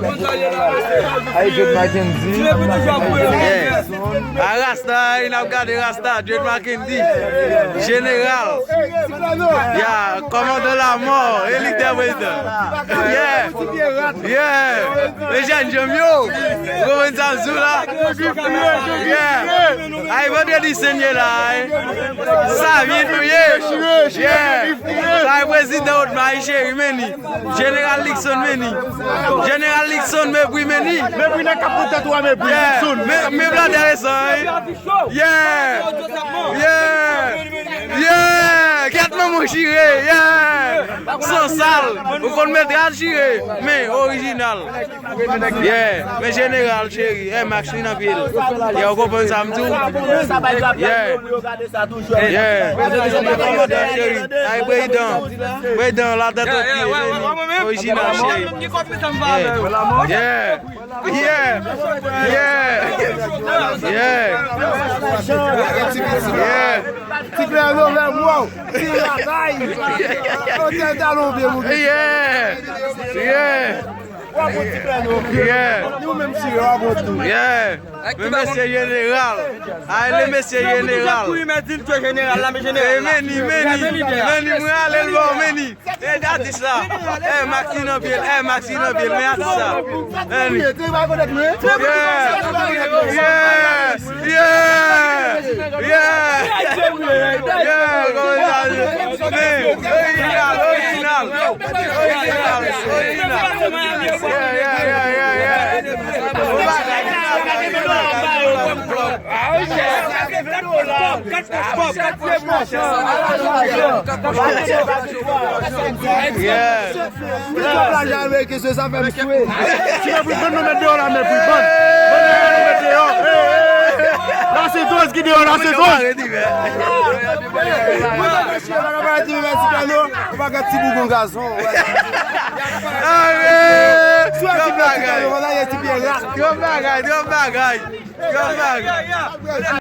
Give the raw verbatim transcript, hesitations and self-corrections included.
Hey, Jade Mackendy. Yeah. A Rasta, n ap gade Rasta, Jade Mackendy. Jeneral. Yeah, kòmandan lamò, e li k te prezidan. Yeah. Yeah. E jèn janm yo. Ou konprann sa m di w la? Yeah. Ay, vandredi sen ye la, eh. Sa vin nou ye. Yeah. Sa e prezidan Odmay Cheri, men li. Jeneral Luckson, men li. Jeneral Luckson, mepri, men li. Mepri nan kap pou tèt ou a, mepri. Yeah. Luckson. Men, men bladè resan, eh. Yeah. Yeah. Yeah. Kèt manman chire. Yeah. San sal. Ou konn met rad chire. Men orijinal. Yeah, men jeneral cheri, Air Max li nan pye l. Yeah, ou konprann sa m di w? Yeah. Yeah. Kòmandan cheri, ay prezidan. Prezidan la tèt o pye, men li orijinal cheri. Yeah. Yeah. Yeah. Yeah. Yeah. Ti klè nouvèl, wow. Ti batay. Otèl talon vye moun. Yeah. Yeah. Wa bon ti klè nouvèl. Yeah. Ni ou menm chire, wa bon tou. Yeah. Men mesye jeneral. Ay, le mesye jeneral. Wi, men di l ke jeneral la, men jeneral la. Men li, men li, men li, mwen ale l bò, men li. E, gade atis la. E, Max li nan pye l, e, Max li nan pye l, men atis la. Men li. Yeah. Yeah. Yeah. Yeah. Yeah. Kòman sa ye? Men, orijinal, orijinal. Orijinal, orijinal. Yeah, yeah, yeah, yeah, yeah. Ou bagay, ou bagay, ou bagay. Yeah. Pito plaj ameriken, se sa fè m swe. Si mepri, bann nou met deyò la, mepri, bann. Bann nou met deyò. La se doz ki deyò, la se doz. Mwen ta fè chire la, la, la, ti mèsi kano, ou pa gad ti bougon gazon. Amen. Sou ti bagay. Yon bagay, yon bagay. Yon bagay.